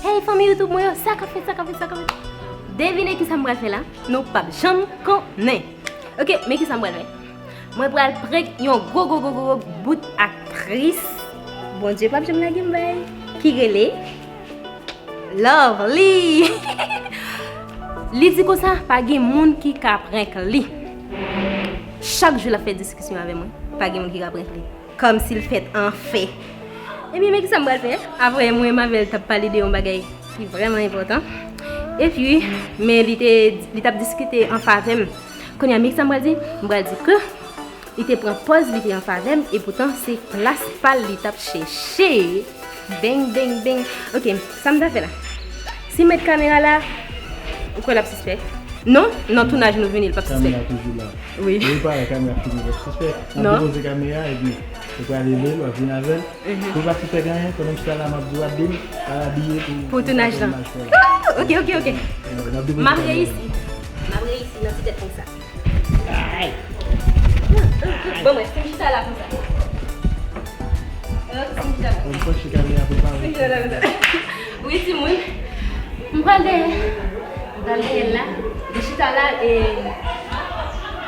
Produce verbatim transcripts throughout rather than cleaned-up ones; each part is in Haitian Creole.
Hey fanmi YouTube mwen yo, sa k ap fèt, sa k ap fèt, sa k ap fèt? Devine kisa m pral fè la? Nou p ap janm konnen. Ok, men kisa m pral fè. Mwen pral prank yon gwo gwo gwo gwo bout aktris. Bondye p ap janm lage m bay. Ki rele Lovely. Li di konsa, pa gen moun ki ka prank li. Chak jou l ap fè diskisyon avè mwen, pa gen moun ki ka prank li. Kòmsi l fèt anfen. Ebyen, men kisa m pral fè? Apre mwen, m avè l t ap pale de yon bagay ki vrèman enpòtan. Epi, men li te, li t ap diskite an favè m. Kounye a, men kisa m pral di? M pral di ke li te pran pòz li te an favè m, epoutan se plas pa l li t ap chèche. Beng, beng, beng. Ok, sa m ta fè la? Si m met kamera la, ou kwè l ap sispèk? Non, nan tounaj nou vini, l p ap sispèk. Kamera toujou la. Wi. Depi pare kamera fini, l p ap sispèk. N ap depoze kamera, epi ou prale lè l, w ap vin avè l. Pou l pa sispèk anyen, pandan m chita la, m ap di w ap di m, al abiye pou tounaj la. Ok, ok, ok. M ap reyisi. M ap reyisi nan ti tèt konsa. Bon, mwen, si m chita la konsa. Ok, si m chita la konsa. Si m chita la konsa. Wi, timoun. M pral dèyè. M pral dèyè l la. Li chita la, e,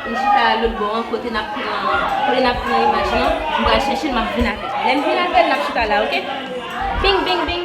li chita lòt bò an, kote n ap pran, kote n ap pran imaj lan. M pral chèche l, m ap vin avè l. Lè m vin avè l, n ap chita la, ok? Bing, bing, bing.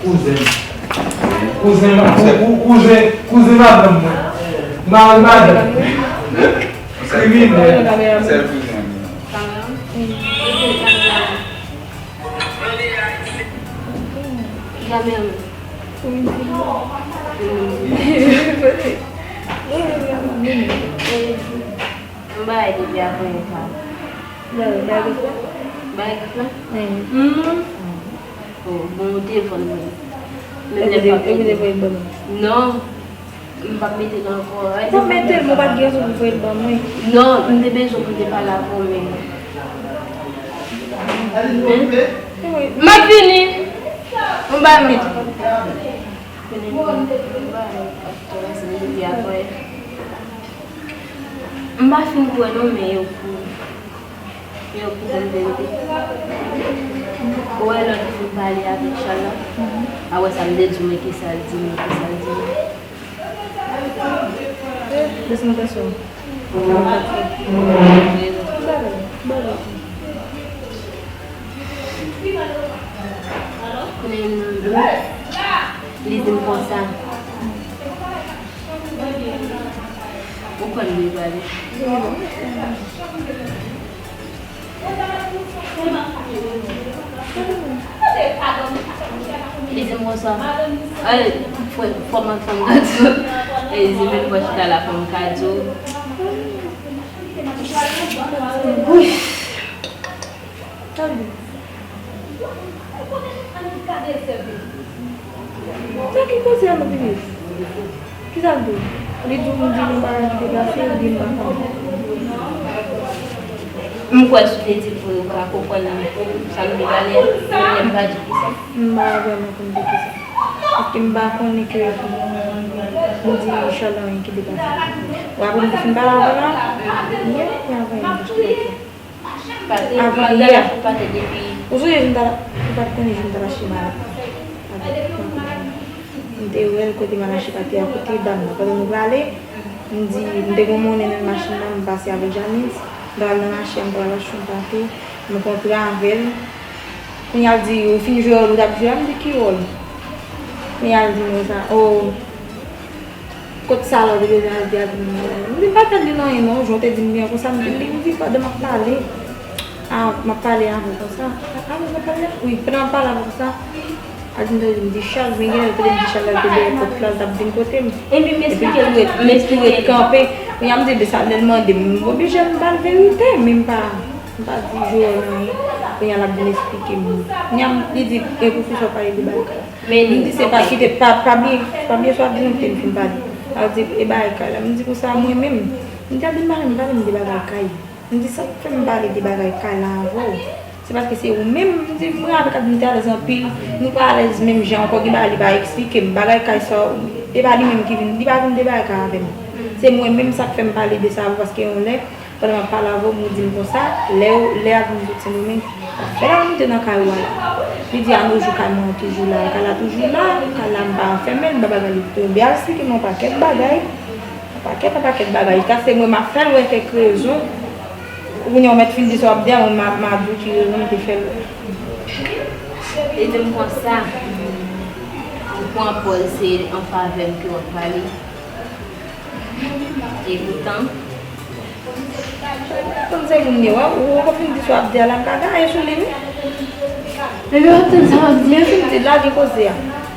Kouzen. Kouzen, kouzen, kouzen madanm mwen. Mari madanm. Kriminèl. Sèl kouzen. Kamèm. M bay depi apre yon pa. Bay gif la? Bay gif la? Hmm. Oh, bon, ou te vann mwen. Menm lè m pa te voye l ban mwen. Non. M p ap mete l ankò. Ou p ap mete l, men w pa t gen rezon pou voye l ban mwen. Non, m te bezwen pou m te pale avè w, men. M ap vini. M pa mete. M pa fin kwè non, men yo kou. Yo kou konn verite. Ou wè lòt jou m pale avèk Shala. A wè sa m te di w, men kisa l di m, men kisa l di m. Desann tansyon. Kounye a m nan dlo, li di m konsa. Ou kwè m dwe pale? Li di m konsa, eh, fò, fò m antre m gad sou. E li di, menm fò chita la fò m ka di w. Wi. Tande. Nan ki koze a nou vini? Kisa l di w? Li di w m di l yon bagay ki te pase, ou di m pa konnen? M kwè si w te di l vre, ou ka konprann sa m te pale a, men m pa di w kisa. M pa vrèman konn di kisa. Paske m pa konnen ke m di Shala anyen ki te pase. W apre m te fin pale avè l la, yè, yè avè m te chita. Avan yè. Ou sonje jou m t al, ou pa t konnen jou m t al achte malad. M te wè l kote Malachi pa te akote dam nan. Pandan nou prale, m di, m te gen monnen nan machin nan, m pase avèk Janice. M pral nan mache a, m pral achte yon pate, m kontre avè l. Kounye a l di, ou fin jwe wòl ou t ap jwe a? M di, ki wòl? Kounye a l di m konsa, o, kot sa la ou te bezwen al di a? M di, m pa t al di l anyen non, jan w te di m li an konsa, m di, m di, pandan m ap pale, a, m ap pale avè w konsa. Avè w m ap pale? Wi, pandan m ap pale avè w konsa, Adinda di m di Chal, men genlè l te di Chal la te dèyè pòt la, l t ap vin kote m. Epi m eksplike l, m eksplike l kanpe. Kounye a m di, ebyen sa lè l mande m, m oblije m ba l verite, men m pa, m pa di Joel anyen. Kounye a l ap vin eksplike m. Kounye a m, li di, e poukisa w pale de bagay kay la? M di, se pa kite, pa, pa bliye, pa bliye sa w ap di non, kite m fin pale. L ap di, e bagay kay la. M di, konsa mwen menm? M di, Adinda, m pale m de bagay kay. M di, sa k fè m pale de bagay kay la avè w? Se paske se ou menm, m di, mwen avèk Adinda te alèz anpil, nou pa alèz menm jan ankò, gen bagay li pa eksplike m, bagay kay sa, e pa li menm ki vin, li pa vin de bagay kay avè m. Se mwen menm sa k fè m pale de sa avè w, paske yon lè, pandan m ap pale avè w, m ou di m konsa, lè, lè Adinda sot Sendomeng, afè la moute nan kay ou a la. Li di, a no jou kay mwen an toujou la, kay la toujou la, kay la m pa fèmen l, bagay li tonbe al eksplike m yon pakèt bagay. Pakèt an pakèt bagay. Jiskaske mwen m ap fè l wè kèk rezon. Ou konnen w mèt fin di sa w ap di a, mwen m a, m a di w ki rezon m te fè l wè. Li di m konsa, ou pran pòz se an favè m ke w ap pale. E poutan, Konn se moun li, w, w poko fin di sa w ap di a la, m ka gaye sou li, wi. Epi w ap tann sa m ap di. Men fin di, lage koze a.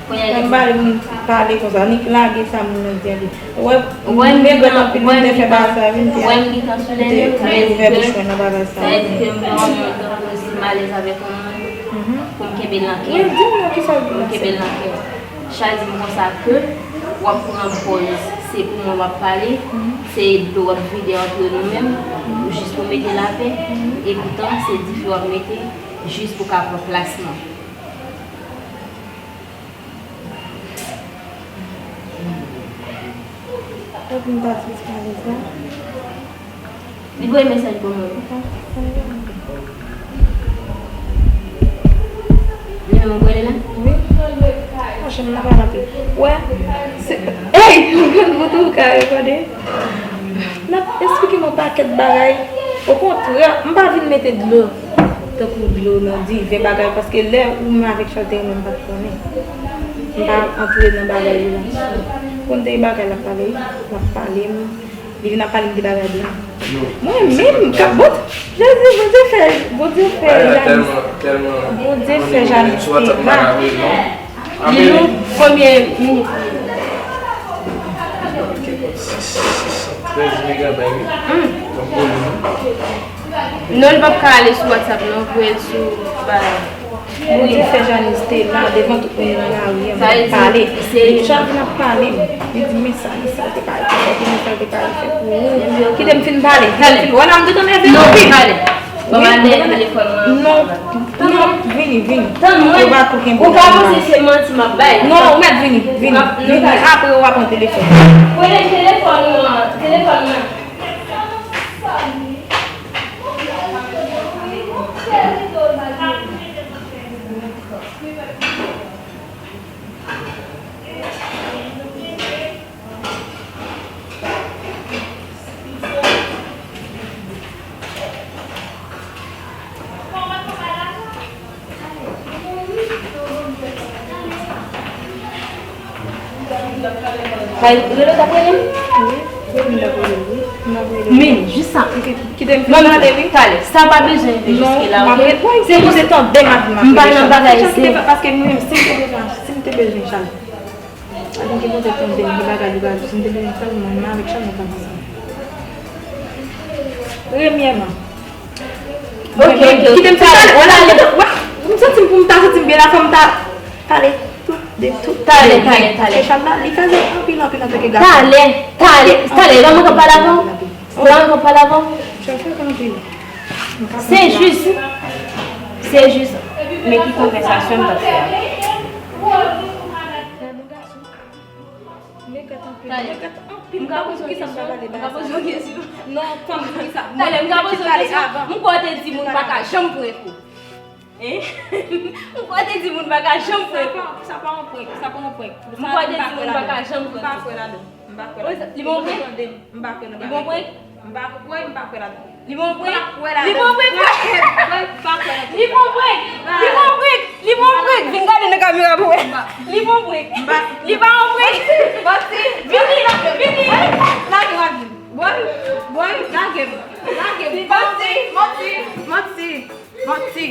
Kounye a li di. Fè m pale, moun pale konsa, nik lage sa moun nan di a li. Ou wè, m regrèt anpil, m te fè bagay sa, wi, m te, m te ouvè bouch mwen nan bagay sa. Sa vle di ke m gen yon moun tankou si m alèz avèk yon moun, pou m kenbe l nan kè m. Wi, di m non, kisa w di m nan kè m. Pou m kenbe l nan kè m. Chal di m konsa ke w ap pran pòz se pou mwen w ap pale, se dlo w ap vide antre nou menm, jis pou mete lapè, e poutan se dife w ap mete jis pou ka pran plas mwen. Epi m pase ti alèz la. Li voye mesaj pou mwen. Li menm ou kwè li la? Wi. Monchè, m nan pale anpil. Wè, se, ey! Mwen tou ka rekòde. N ap eksplike m yon pakèt bagay. Okontrè, m pa vin mete dlo. Tankou dlo nan diven bagay, paske lè ou menm avèk Chal te renmen m pa t konnen. M pa antre nan bagay yo la. Konn te bagay l ap pale, l ap pale m. Li vin ap pale m de bagay blan. Mwen menm, ka, bon, Jezi, Bondye fè, Bondye fè Janice, Bondye fè Janice te la. Li long, konbyen minit li? Trèz megabay, wi. Non, li p ap ka ale sou WhatsApp, non, voye l sou bagay. Bondye fè Janice te la devan tout moun nan lari an, l ap pale. Li chak vin ap pale m. Li di, men sa, men sa l te pale, men sa l te pale fè pou ou. Kite m fin pale. Kite m fin, wè la, m gentan nève anpil. Ban m al dèyè telefòn mwen. Non, non, vini, vini. Tann mwen. Yo pa tou kenbe. Ou ka panse se manti m ap bay. Non, ou mèt vini, vini, vini. Apre ou a pran telefòn. Premye telefòn ou an, telefòn mwen. Kay rele w t ap rele m? Wi, wi, m t ap rele w, wi. M t ap rele w. Men, jis sa. Ok, kite m fin pale, wi. Talè, sa pa bezwen rive jiske la, oke? Se pou se tande m ap, m ap rele Chal. Paske mwen menm, si m te bezwen, si m te bezwen Chal. Avan ke Bondye tande m, gen bagay li pa di, si m te bezwen Chal, mwen menm avèk Chal, mwen pa di sa. Premyèman, Ok, ok, ok. Kite m pale. Wè, m santi m pou m ta santi m byen la, fò m ta pale tout de tout. Talè, talè, talè. Paske Chal la, li fè anpil, anpil antanke gason. Talè, talè, talè. Lè mwen ka pale avè w? Lè mwen ka pale avè w? Chal fè anpil. Se jis, se jis, men ki konvèsasyon m t ap fè a? Mègèt anpil, mègèt anpil. M pa konn poukisa m pa pale bagay sa. Non, fanm, poukisa? Talè, m ka poze w kesyon? M kwè w te di moun pa ka janm pran kou. Hein? M kwè w te di moun pa ka janm pran kou. Sa pa yon prank. Mwen kwè de timoun pa ka janm prank. M pa kwè ladan. M pa kwè ladan. Li bon prank? Li bon prank? M pa kwè, m pa kwè ladan. Li bon prank? M pa kwè ladan. Li bon prank? M pa kwè ladan. Li bon prank? Li bon prank? Li bon prank? Vin gade nan kamera pou wè. Li bon prank? Li pa yon prank? Vini, vini. Lage m, lage m. Boy, boy, lage m. Lage m. Manti, manti, manti. Manti. Manti.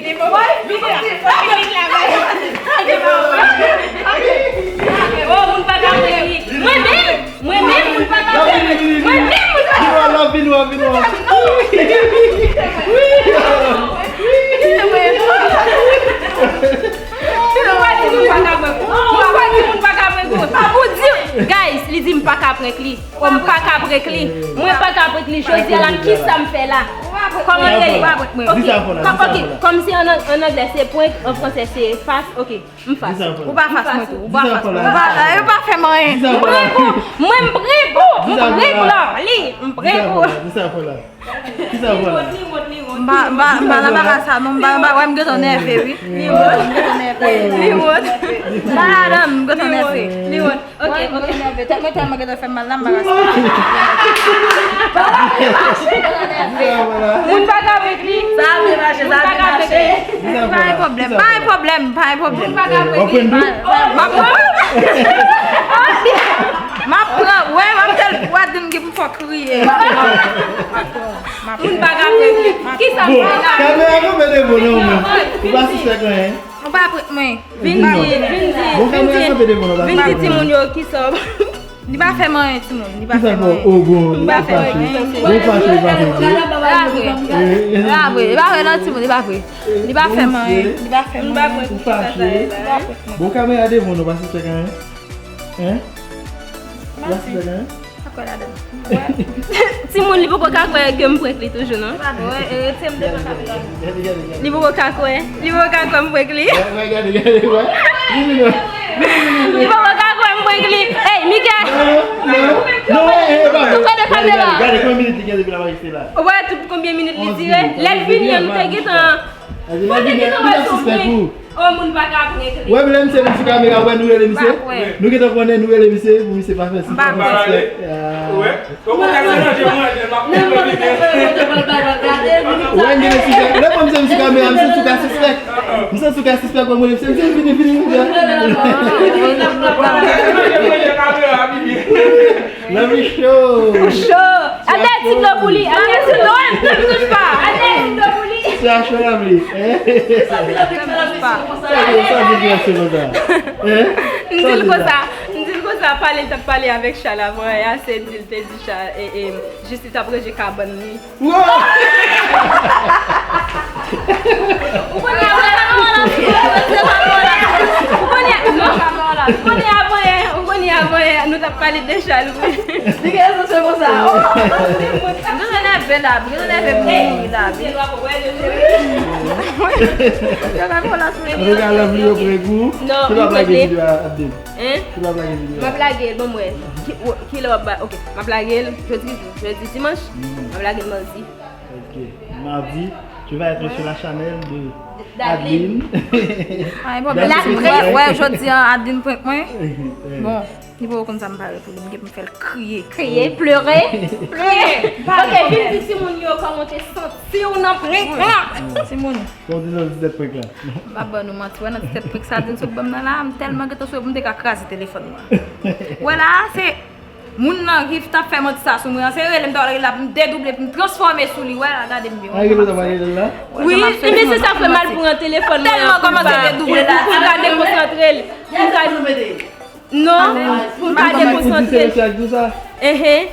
Oh, moun pa ka prank li. Mwen menm, mwen menm, moun pa ka prank li. Mwen menm, moun pa ka prank li. Vin wè, vin wè, vin wè. Ou pa di moun pa ka prank ou. Ou pa di moun pa ka prank ou. Sa pou di, guys, li di m pa ka prank li. Kòm m pa ka prank li. Mwen pa ka prank li. Jodi a la, kisa m fè la? Kòman l rele? Ok, kòm, ok, kòm se an, an anglè, se prank, an fransè, se fas. Ok, m fas. Ou pa fas mwen tou. Ou pa fas mwen. Ou pa, ou pa fè m anyen. M prank ou. Mwen m prank ou. M prank ou. Li, m prank ou. Kisa w fè la? Kisa w fè la? M pa, m pa, m pa nan bagay sa non, m pa, m pa, wè m gentan nève wi. Li wont. M gentan nève. Li wont. M pa ladan, m gentan nève. Li wont. Ok, ok. Tèt mwen tèlman gentan fè m mal la, m pa ka. Moun pa ka prank li. Sa ap mache, sa ap mache. Pa gen pwoblèm, pa gen pwoblèm, pa gen pwoblèm. Moun pa ka prank li. M ap pran, m ap pran, wè, m ap tèl, wè, Adin gen pou fò kriye. Moun pa ka prank li. Kisa m fè la? Kamera kanpe devan w non, men. Ou pa sispèk anyen. Ou pa prank mwen. Vin di, vin di, vin di, vin di timoun yo kisa. Li pa fè m anyen, timoun. Li pa fè m anyen. Li pa fè m anyen. Li pa fè m anyen. Li pa vre. Li pa vre non, timoun. Li pa fè m anyen. Li pa fè m anyen. Ou fache. Bon, kamera devan w non, pa sispèk anyen. Hein? Ou pa sispèk anyen? Timoun, li poko ka kwè ke m prank li toujou non. Li poko ka kwè. Li poko ka kwè m prank li. Li poko ka kwè m prank li. Ey, Miguel! Ou wè tout konbyen minit li dire? Lè l vini an, nou te gentan, nou te gentan wè se yon prank. Oh, moun pa ka prank li. Wè, lè misye vin sou kamera, wè nou rele misye. Nou gentan konnen nou rele misye, pou misye pa fè si pa fè sispèk. Wè, m gen de sispèk. Lè mwen misye vin sou kamera, misye sou ka sispèk. Misye sou ka sispèk, wè mwen misye, misye vini, vini, vini. Love you show. Show. Ate ti dlo pou li. Ate ti dlo, m touch pa. Ate ti dlo pou li. Se a show la vle. Hein? Sa vle di ki se konsa. Hein? M di l konsa. M di l konsa, pale l t ap pale avèk Chal avan yè, se di l te di Chal, e, e, Jis li t ap ranje kabann li. Wow! Ou konnen avan yè, ou konnen avan yè, ou konnen avan yè, nou t ap pale de Chal, wi. Li gen rezon, se konsa. M bezwen nève la, m bezwen nève pou mouri la. Antouka, love li yo prank ou. Non, m prank li. Hein? M ap lage l, ban m wè. Ki, wo, kilè w ap ba, ok. M ap lage l jodi, jodi dimanch. M ap lage l madi. Ok. Mardi, tu vas être sur la channel de Adeline. Ay, bon, la prank. Wè, jodi a, Adeline prank mwen. Bon, li poko konn sa m pare pou li, m gen pou m fè l kriye. Kriye, plere. Kriye. Ok, vin di timoun yo kòman w te santi w nan prank la. Timoun. Kòman w te santi ti tèt prank la? M pa ban nou manti, wè nan ti tèt prank sa Adeline sot ban m nan la, m tèlman gentan sou, m te ka kraze telefòn mwen. Wè la, se moun nan ki t ap fè manti sa sou mwen an, se rele m ta rele la pou m dedouble, pou m transfòme sou li, wè la, gade m byen, wè jan m ap fè. Wi, men se sa fè mal pou an telefòn mwen an, pou m pa, pou m pa dekonsantre l, pou m pa, non, pou m pa dekonsantre l. Enhen.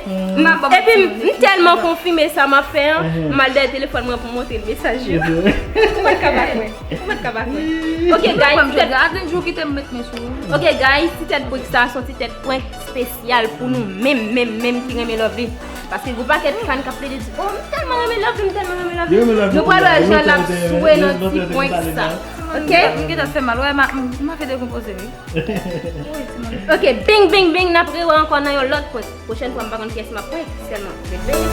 Epi m, m tèlman konfime sa m ap fè an, m al dèyè telefòn mwen pou m montre l mesaj yo. Ou pa t ka pa kwè. Ou pa t ka pa kwè. Ok, guys, ti tèt, ok, guys, ti tèt prank sa, se yon ti tèt prank espesyal pou nou menm, menm, menm ki renmen Lovely. Paske gon pakèt fan k ap plede di, "Oh, m tèlman renmen Lovely, m tèlman renmen Lovely." Nou pral wè jan l ap swe nan ti prank sa. Ok? M gentan fè mal, wè, m ap, m ap fè dekonpoze, wi. Ok, bing, bing, bing, n ap rewè ankò nan yon lòt prank. Pwochèn fwa, m pa konn kiyès m ap prank, sèlman. Bing, bing.